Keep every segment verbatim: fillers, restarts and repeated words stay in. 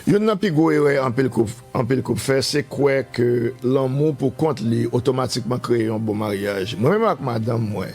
Youn nan pi gwo erè anpil koup, anpil koup fè, se kwè ke lanmou pou kont li otomatikman kreye yon bon maryaj. Mwen menm ak madanm mwen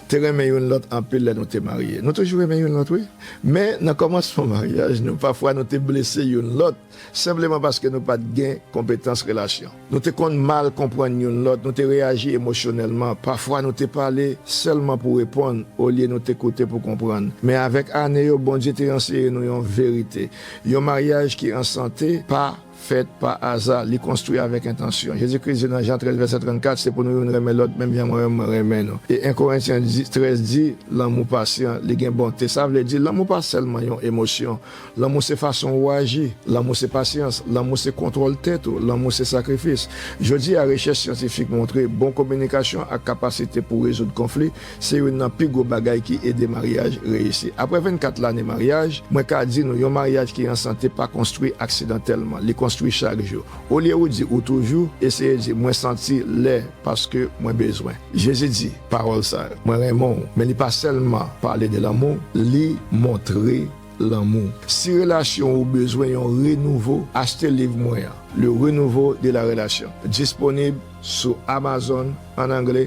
te renmen youn lòt anpil lè nou te marye. Nou toujou renmen youn lòt, wi. Men nan kòmansman maryaj nou, pafwa nou te blese youn lòt, senpleman paske nou pa t gen konpetans relasyon. Nou te konn mal konprann youn lòt, nou te reyaji emosyonèlman. Pafwa nou te pale sèlman pou reponn, olye nou te koute pou konprann. Men avèk ane yo, Bondye te anseye nou yon verite. Yon maryaj ki an sante pa fèt pa aza, li konstwi avèk entansyon. Jezi Kris di nan Jan trèz, vèsè trannkat, se pou nou youn renmen lòt, menm jan mwen menm mwen renmen nou. E en Korentyen trèz di, lanmou pasyan, li gen bonte. Sa vle di, lanmou pa sèlman yon emosyon. Lanmou se fason ou aji. Lanmou se pasyans. Lanmou se kontwòl tèt ou. Lanmou se sakrifis. Jodi a, rechèch syantifik montre bon kominikasyon ak kapasite pou rezoud konfli se youn nan pi gwo bagay ki ede maryaj reyisi. Apre vennkat lane maryaj, mwen ka di nou, yon maryaj ki an sante pa konstwi aksidantèlman, li konstwi chak jou. Olye ou di ou toujou, eseye di, "Mwen santi lè paske mwen bezwen." Jezi di pawòl sa yo, "Mwen renmen w," men li pa sèlman pale de lanmou, li montre lanmou. Si relasyon ou bezwen yon renouvo, achte liv mwen an, Le Renouveau de la Relation, disponib sou Amazon an angle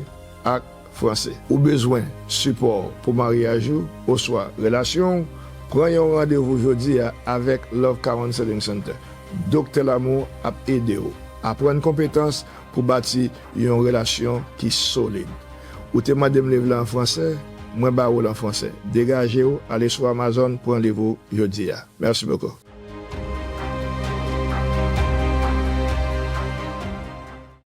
ak franse. Ou bezwen sipò pou maryaj ou oswa relasyon w? Pran yon randevou jodi a avèk Love Counseling Center. Doktè Lanmou ap ede w aprann konpetans pou bati yon relasyon ki solid. Ou te mande m liv la an franse, mwen ba ou l an franse. Degaje w, ale sou Amazon, pran liv ou jodi a. Merci beaucoup.